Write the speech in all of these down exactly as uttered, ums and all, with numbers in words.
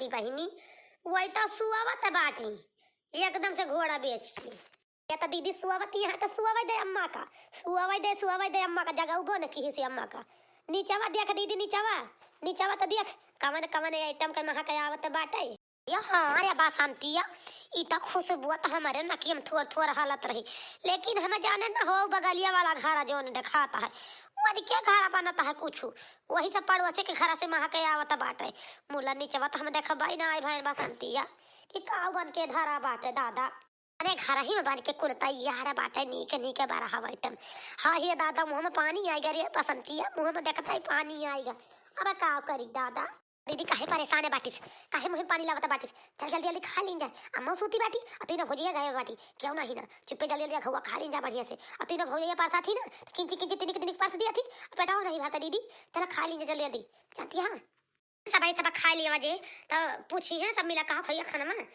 ती बहिनी, वही तो सुआवत बाटी एकदम से घोड़ा बेच के। या तो दीदी सुआवत यहाँ तो सुआवे दे अम्मा का, सुआवे दे, सुआवे दे अम्मा का, जगउबो न किही से अम्मा का। नीचवा देख दीदी, नीचवा, नीचवा तो देख, कवन कवन आइटम के महक आवत बाटे। या हाँ रे बसंतिया, ई त खुशबुआ त हमरे नकिया में थोर थोर हलत रही, लेकिन हम जाने न हो बगलिया वाला घर जौन देखात है, वही के घर बनत है कुछ, वही से पड़ोसी के घर से महक आवत बाटे। मुला नीचवा त हम देखबे ना आई भैन बसंतिया कि काऊ बन के धरा बाटे दादा। अरे घर ही में बन के कुल तैयार बाटे, नीक नीक बरहा आइटम। हाँ हे दादा, मुँह में पानी आइगा रे बसंतिया, मुँह में देखत ही पानी आइगा। अब का करी दादा? दीदी काहे परेशान है बाटिस, काहे मुँह में पानी लावत बाटिस? चल जल्दी जल्दी खा लीन जाए। अम्मा सूती बाटी, अ तीनों भौजैया गए बाटी, क्यों नहीं ना? चुप्पे जल्दी जल्दी घउआ खा लीन जा बढ़िया से। अ तीनों भौजैया परसा थी ना, तो किंची किंची तिनिक तिनिक परस दिया थी, पेटवा नहीं भरता दीदी। चला खा लीन जा जल्दी जल्दी। जानती हाँ? सब आई सब खाइ लिया जे, त पूछी है सब मिला कहा खइया खाना में।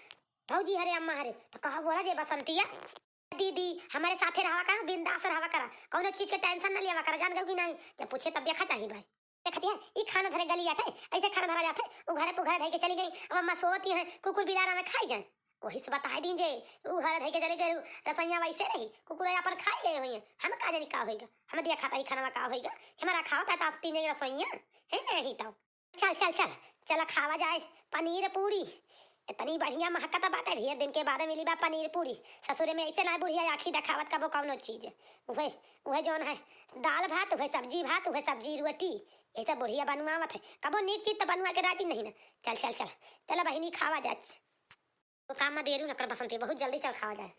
भौजी हरे अम्मा हरे, त कहा बोला जे बसंतिया। दीदी, हमरे साथे रहवा करा, बिंदास रहवा करा, कौनो चीज के tension न लेवा करा, जान गउ कि नहीं? जब पूछे तब देखा चाही भाई। देखती है, ई खाना धरे गली आटे, ऐसे खाना धरा जाते, उ घरे पुघरे धइ के चली गई, अब अम्मा सोवती हैं, कुकुर बिलार आवे खाइ जाए। वही से बताइ दीन जे, उ घरे धइ के चली गई, रसोइया वैसे रही, कुकुर अपन खाइ गए हुई हैं, हम का जानी का होइगा, हम देखा था ई खाना का होइगा, हमारा खावा था, तो तीन जने रसोइया, है नहीं तो। चल, चल, चल, चला खावा जाए पनीर पूड़ी। इतनी बढ़िया महकत बाटे, ढेर दिन के बाद मिली बा पनीर पूड़ी। ससुरे में ऐसे ना बुढ़िया आँखी देखावत कबो कौनो चीज। उहे, उहे जौन है दाल भात, उहे सब्जी भात, उहे सब्जी रोटी। ऐसे बुढ़िया बनवावत है, कबो नीक चीज तो बनवा के राजी नहीं ना। चल, चल, चल, चला बहिनी खावा जाए। तो काम में देरी न कर बसंती, बहुत जल्दी चल खावा जाए।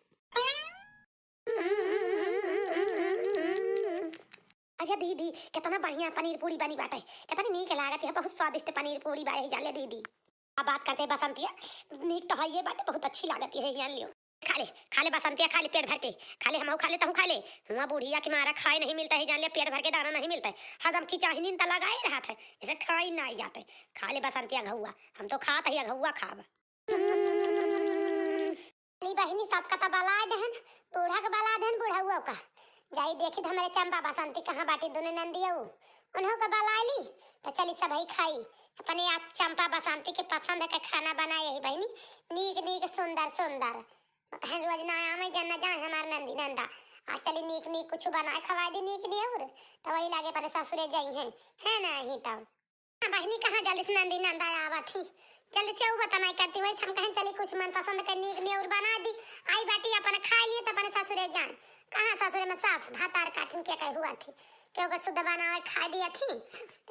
अच्छा दीदी, कितना बढ़िया पनीर पूड़ी बनी बाटे, कितनी नीक लागत है, बहुत स्वादिष्ट पनीर पूड़ी बा, यही जान ले दीदी। अब बात करते बसंतिया, नीक तो है ये बाटे, बहुत अच्छी लागत है, जान लियो। खा ले, खा ले बसंतिया, खा ले पेट भर के, खा ले, हमहू खा ले, तहू खा ले। हुआ बुढ़िया के मारा खाए नहीं मिलता है, जान ले, पेट भर के दाना नहीं मिलता है, हरदम की चाही नींद लगाए रहत है, इसे खाई नहीं जाते। खा ले बसंतिया घउआ, हम तो खात ही घउआ खाब। ली बहिनी, सबका त बलाय देहन, बूढ़ा के बलाय देहन, बुढ़उआ का। जाई देखी त हमरे चंपा बसंती कहाँ बाटी, दुनो नंदियऊ। उन्हों का बलाय ली, त चली सबही खाई। अपने आप चंपा बसंती के पसंद के खाना बनाए यही बहिनी, नीक नीक, सुंदर सुंदर। कहें रोज ना आवे जन न जाए हमार नंदी नंदा। आज चली नीक नीक कुछ बनाए खवाए दी नीक नियर, त वही लागे अपने ससुरे जाई हैं, है ना ही तब। हाँ बहिनी, कहाँ जल्दी से नंदी नंदा आवत ही, जल्दी से उ बतनाई करती, वही से हम कहें चली कुछ मनपसंद के नीक नियर बना दी। आई बाटी अपन खाए लिए त अपने ससुरे जाए। कहाँ ससुरे में सास भातार काटिन के कही हुआ थी, केहू के शुद्ध बनावे खाए दिया थी।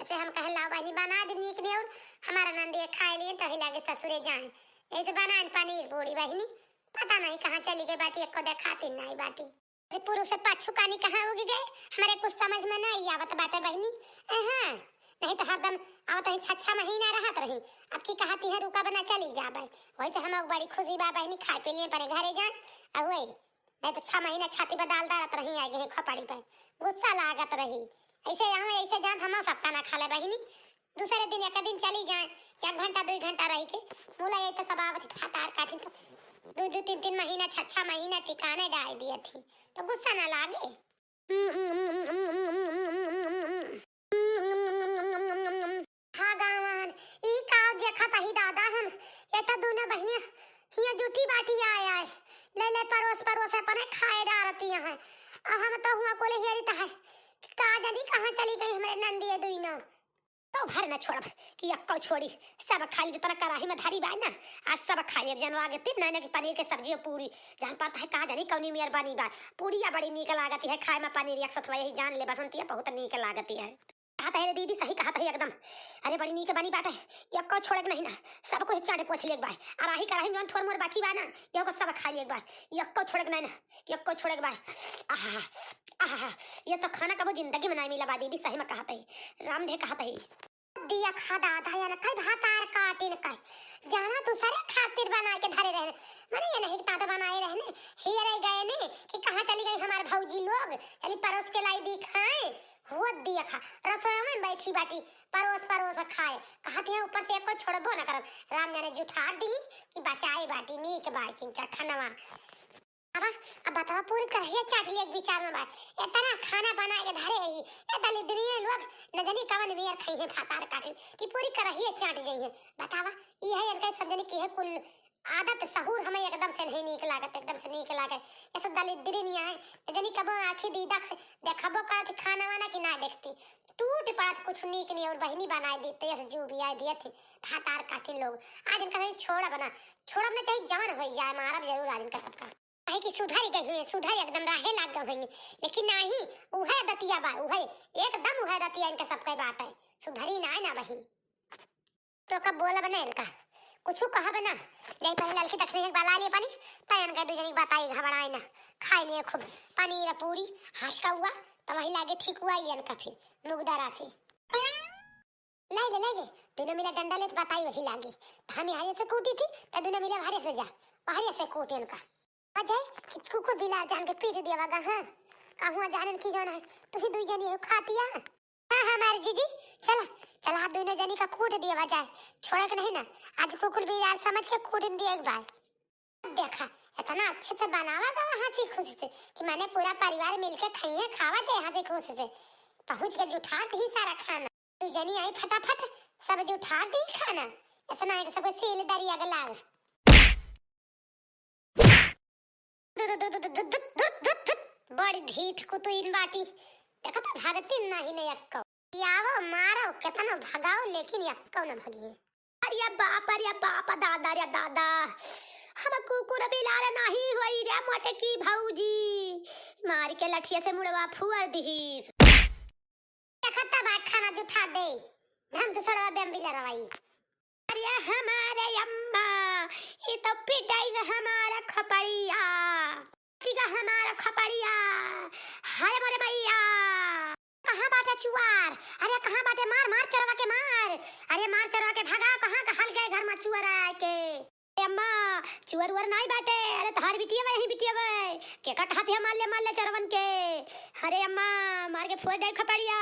ऐसे हम कहें लाओ बहिनी बना दी नीक नियर, हमारा नंदी खाए लिए तही लागे ससुरे जाए। ऐसे बनाए पनीर पूड़ी बहिनी, पता नहीं कहाँ चली गई बाटी, एको देखाती नहीं बाटी। अरे पुरुष से पाछू कानी कहाँ उगि गए, हमरे कुछ समझ में नहीं आवत बाटे बहिनी। ए हाँ, नहीं त हरदम आवत ही छच्छा महीना रहत रही, अब की कहती है रुका बना चली जाबे। वही से हम बड़ी खुशी बा बहिनी, खाए पी लिए परे घरे जाए। अब वही नहीं त छह महीना छाती पर दाल दारत रही, आगे ही खोपड़ी पे गुस्सा लागत रही। ऐसे यहाँ ऐसे जान हम सबका ना खा ले बहिनी। दूसरे दिन एक दिन चली जाए, एक घंटा दुई घंटा रही के, मुला ये तो सब आवत भातार काटिन तो दू दू तीन तीन महीना, छह छह महीना ठिकाने डाल दिए थी, तो गुस्सा ना लागे। भगवान, ई का देखत ही दादा हम, ये तो दोनों बहिनिया हिया जुटी बाटी आए आए, ले ले परोस परोस अपने खाए डारती हैं, आ हम तो हुआ कोले हेरी तहाय, का जानी कहाँ चली गई हमरे नंदिये दुइनो। तो घर न छोड़ब कि अक्को छोड़ी, सब खाली जितना कराही में धरी बाय ना, आज सब खाली। अब जनवा के तीन महीने की पनीर के सब्जी और पूरी, जान पड़ता है कहाँ जानी कौनी मेहरबानी बा। पूड़िया बड़ी नीक लागती है खाए में, पनीर एक सतवा यही जान ले बसंतिया बहुत नीक लागती है। कहत है रे दीदी, सही कहत है एकदम। अरे बड़ी नीक बनी बाटे, यक्को छोड़े के नहीं ना, सब कुछ चाटे पोछ लेक बाय। आ राही कराही में जौन थोर मोर बाची बा ना, यह को सब खा लेक बाय, यक्को छोड़े के नहीं ना, यक्को छोड़े के बाय। आहा, आहा, ये तो खाना कबो जिंदगी में नहीं मिला बा दीदी, सही में कहत है, रामधे कहत है। दिया खा दादा, या न कई भातार काटिन कई। जाना दूसरे खातिर बना के धरे रहने। मने ये नहीं तात बनाए रहने। हियरे गए ने कि कहाँ चली गई हमार भौजी लोग। चली परोस के लाई दी खाए। हुआ दिया खा। रसोई में बैठी बाटी। परोस परोस खाए। कहती है ऊपर से एको छोड़बो न करब। राम जाने जुठार दी कि बचाए बाटी नीक बाय किंचा खनवा। अब, अब बतावा, पूरी करहिया चाट लिए एक विचार में बा। इतना खाना बना के धरे ही, ए दलिद्रिये लोग, न जानी कवन मेर खइहें भातार काटिन, कि पूरी करहिया चाट जइहें। बतावा, ई है इनका सब जनी की है कुल आदत सहूर हमें एकदम से नहीं नीक लागत, एकदम से नीक लागे। ये सब दलिद्री नहीं है, न जानी कब आँखी दीदा से देखबो करत खाना वाना कि ना देखती। टूट पड़त कुछ नीक नहीं और बहिनी बनाए दी, तो ये जो भी आए दिए थे, भातार काटिन लोग। आज इनका नहीं छोड़ब ना, छोड़ब ना चाहे जवन होई जाए, मारब जरूर आज इनका सबका। काहे कि सुधर गई हुई, सुधर एकदम राहे लाग गई हुई, लेकिन नाही, उहे दतिया बा, उहे, एकदम उहे दतिया इनका सबके बात है, सुधरी ना, ना बहिन। तो कब बोलब ना इनका, कुछ कहब ना, जाई पहले ललकी तखनी एक बाला लिए पानी, तय इनका दू जनी बताई, घबराई ना, खाई लिए खूब पनीर पूरी, हचका हुआ, तो वही लागे ठीक हुआ इनका फिर, मुगदरा से। ले ले, ले ले, दोनों मिला डंडा लेत बताई वही लागे। तो हम यहाँ से कूटी थी, तो दोनों मिला बाहर से जा, बाहर से कूटे इनका। अजय, कि कुकुर बिलार जान के पीट दिया गा, हाँ? कहूँ जाने की जाना है, तू ही दुई जनी हो खातिया। हाँ, हाँ, हमारे जीजी, चला, चला, दोनों जनी का कूट दिया जाए, छोड़े के नहीं ना। आज कुकुर बिलार समझ के कूट दिया एक बार। देखा, इतना अच्छे से बनावा गवा हँसी खुशी से कि माने पूरा परिवार मिलके खाइए, खावा जाए हँसी खुशी से। पहुँच के जुठार दी सारा खाना। तू जनी आई फटाफट, सब जुठार दी खाना। ऐसा ना है कि सबके सील दरी अग लाग। बड़ी ढीठ कुतुइन बाटी। देखा तो भागती नहीं ने यक्को। यावो मारो, केतनो भगाओ, लेकिन यक्को न भगिए। अरे बाप, अरे बाप, दादा रे दादा, हम कुकुर बिलार नाही होई रे मोटकी भौजी, मार के लठिया से मुड़वा फुअर दिहिस। देखत बा खाना जुठा दे, हम तो सड़वा बेम बिलार रवाई। अरे हमारे अम्मा, ई तो पिटाई से हमारा खपड़िया। ठीक है, हमारा खपड़िया। हरे मोरे मैया। कहाँ बाटे चुआर? अरे कहाँ बाटे? मार, मार चोरवा के मार। अरे मार चोरवा के भगा, कहाँ का हल गए घर में चुअर आए के। अरे अम्मा, चुअर उअर नाई बाटे। अरे तोहार बिटिया बा, यही बिटिया बा। के का कहत है, मार ले, मार ले चोरवन के। अरे अम्मा, मार के फोड़ दे खपड़िया।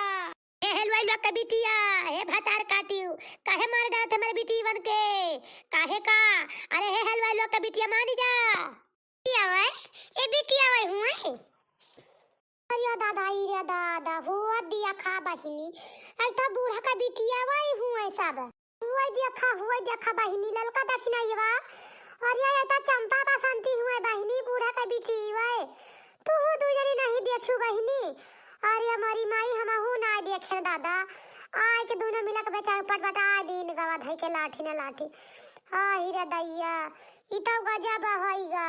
हे हलवाई लोग के बिटिया, हे भतार काटियो, काहे मार डालत हमारे बिटीवन के? काहे का? अरे हे हलवाई लोग के बिटिया, मानी जा। बिटिया वै, ए बिटिया वै हुए। अरे दादा, ई रे दादा, हुआ दिया खा बहिनी। आई तो बूढ़ा का बिटिया वै हुए सब। हुआ दिया खा, हुआ दिया खा बहिनी, ललका दक्षिणा ये बा। अरे ये तो चंपा बसंती हुए बहिनी, बूढ़ा का बिटिया वै। तू दू जनी नहीं देखू बहिनी। अरे हमारी माई, हमहू ना देखे दादा। आय के दोनों मिला के बेचारे पटपटा दिन गवा धई के लाठी न लाठी। हाँ, ही रे दैया, ई तो गजब होइगा।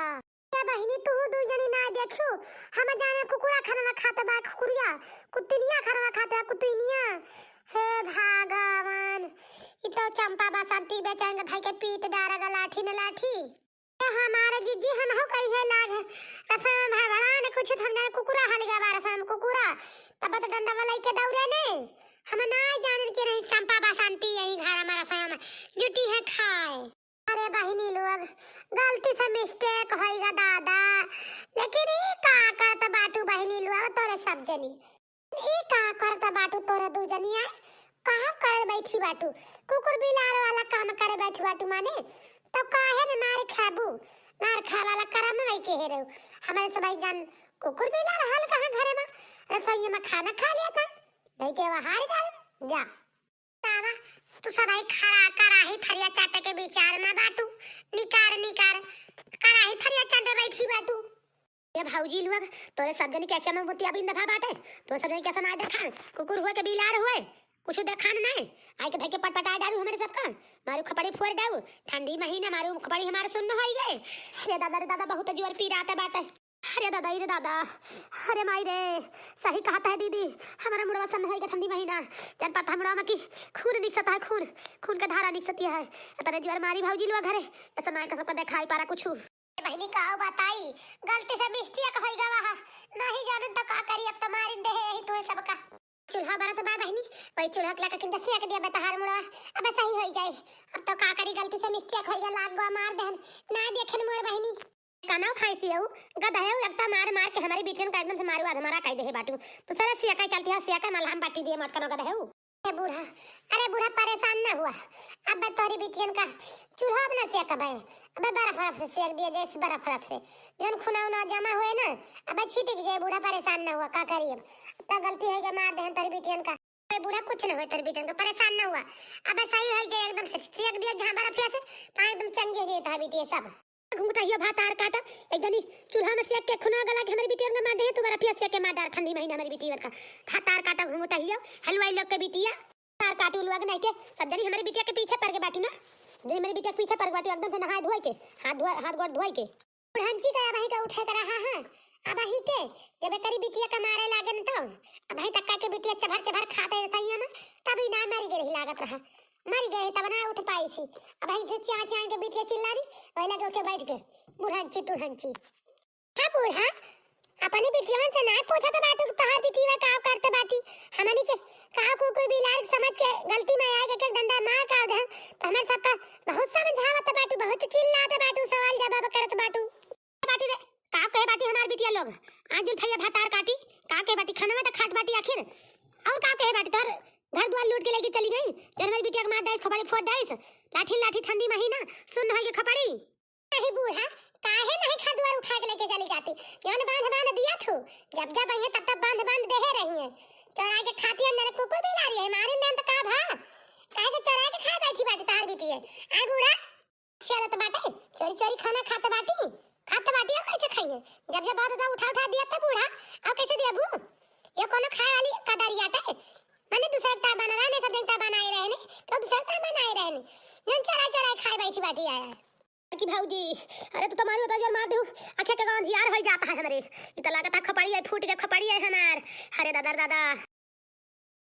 ए बहिनी, तू दू जनी ना देखू, हम जाने कुकुरा खाना खात बा, कुकुरिया, कुतिनिया खाना खात बा, कुतिनिया। हे भगवान, ई तो चंपा बसंती बेचारे धई के पीट डारगा लाठी न लाठी। ए हमारे जीजी, हम हो कही है लाग, रसम भगवान कुछ हम जाने कुकुरा हल गवा रसम कुकुरा, तब तो डंडा वाला के दौड़े ने, हम ना जाने के नहीं चंपा बसंती यही घर हमारा रसम जुटी है खाए। अरे बहिनी लोग, गलती से mistake होइगा दादा, लेकिन ई का करत बाटू बहिनी लोग तोरे सब जनी, ई का करत बाटू तोरे दू जनिया, का करे बैठी बाटू, कुकुर बिलार वाला काम करे बैठी बाटू माने, तो काहे न मार खाबू, मार खाए वाला करम में के हे रहू, हमारे सब भाई जान कुकुर बिलार हल कहाँ घरे में, रसोई में खाना खा लिया था, नहीं के वो हार डाल, जा। तावा, तू सदाई खड़ा कराही थरिया चाटे के विचार में बाटू। निकार, निकार, कराही थरिया चाटे बैठी बाटू। ए भौजी लोग, तोरे सब जनी के अखिया में मोतिया बिंद भा बाटे। तोरे सब जनी के ऐसा ना देखान, कुकुर हुए के बिलार हुए, कुछ देखान नहीं। आई के धई के पटपटा डारू हमारे सबका, मारू खपड़ी फोड़ डाऊ। ठंडी महीना मारू खपड़ी हमारे सुन्न होई गए। रे दादा, रे दादा, बहुत जोर पीरात बाटे। अरे दादा, रे दादा, अरे माई रे, सही कहत है दीदी, हमारा मुड़वा सन्न होइगा ठंडी महीना, जान पड़ता है मुड़वा में कि खून निकसता है, खून, खून का धारा निकसती है। इतने जोर मारी भौजी लोग घरे, ऐसा ना का सबका देखाई पारा कुछ। बहिनी का बताई, गलती से mistake होइगा वहा, नहीं जानन तो का करी, अब तो मारिन दे है यही तुम्हें सबका। चूल्हा बरत बा बहिनी, वही चूल्हा के लगा के दसिया के दिया बा तहार मुड़वा, अब सही होई जाए। अब तो का करी, गलती से mistake होइगा, लाग गवा मार देहन, ना देखेन मोर बहिनी। कनौ भैंसी हऊ, गधा हऊ, लगता मार मार के हमारी बिटियन का एकदम से मारू अधमरा कई देहे बाटू। तू सारा सिया का चलती है, सिया का मलहम बाटी दिए मटकनो गधा हऊ। ए बूढ़ा, अरे बूढ़ा परेशान ना हुआ, अब तोहरी बिटियन का चूल्हा अब ना सेकबे, अबे बर्फ बर्फ से सेक दिया, जैसे बर्फ बर्फ से। जौन खुना उना जमा हुए ना, अबे छिटिक जाए, बूढ़ा परेशान ना हुआ, का करी अब? तो गलती होइ गई, मार देहन तोहरी बिटियन का। ए बूढ़ा, कुछ ना होए तोहरी बिटियन का, परेशान ना हुआ। अबे सही होइ जाए, एकदम से सेक दिया जहाँ बर्फिया से, तो एकदम चंगी हो जाए तोहरी बिटिया सब। घुंघटहिया भातार काटा, एक जनी चूल्हा में सेक के खुना गला के हमरी बिटिया के मार दे, तू बर्फिया सेक के मार डार ठंडी महीना हमरी बिटिया का। भातार काटा घुंघटहिया, हलवाई लोग के बिटिया। भातार काटू लोग नहीं के, सब जनी हमरी बिटिया के पीछे पड़ के बाटू ना। जनी हमरी बिटिया के पीछे पड़ के बाटू, एकदम से नहाए धोए के, हाथ धोए, हाथ गोड़ धोए के। बुढ़ंची का अबही का उठे के रहा है, अबही के, जब एकरी बिटिया का मारे लागे न तो, अबही तक का के बिटिया चभर चभर खाते सही में, तब ही ना मरी गई लागत रहा। मरी गए तब ना उठ पाई थी। अबही से चाय चाय के बिटिया चिल्लानी, वही लगे उठ के बैठ गए। बुढ़ंची टुढ़ंची। हाँ बूढ़ा, अपनी बिटियवन से ना पूछत बाटू कि तोहार बिटिया का करते बाटी। हमनी के का कुकुर बिलार समझ के गलती में आए के डंडा मार का दे, तो हमार सबका बहुत समझावत बाटू, बहुत चिल्लात बाटू, सवाल जवाब करत बाटू। बाटी रे, का कहे बाटी हमार बिटिया लोग? आज जुल्फैया भातार काटी, का कहे बाटी? खाना में तो खात बाटी आखिर, और का कहे बाटी? तोहर घर दुआर लूट के लेके चली गई, जौन हमारी बिटिया के मार डाइस, खोपड़ी फोड़ डाइस, लाठी लाठी ठंडी महीना, सुन्न होई के खोपड़ी। नहीं बूढ़ा, काहे नहीं घर दुआर उठा के लेके चली जाती? जौन बांध बांध दिया थू, जब जब अइहे तब तब बांध बांध देहे रही है। चोराई के खाती हम जने कुकुर बिलारी है, मारिन देन तो का भा? काहे के चोराई के खाए बैठी बाटी तोहार बिटिया? आय बूढ़ा, चलत बाटे, चोरी चोरी खाना खात बाटी, खात बाटी, और कैसे खाइए? जब जब बात होता उठा उठा दिया तो बूढ़ा, और कैसे देबू? ये कोनो खाए वाली कदरिया टे? मने दूसरे का बना रहे, सब जनता बनाए रहे ने, तो दूसरे का बनाए रहे ने। जौन चोराई चोराई खाए बैठी बाटी आया। कि भौजी, अरे तू तो मारी बता यार, मार दू, आँखें के गाँव अंधियार हो जाता है हमरे। इ तो लागत है खोपड़ी है, फूट के खोपड़ी है हमार। अरे दादा रे दादा।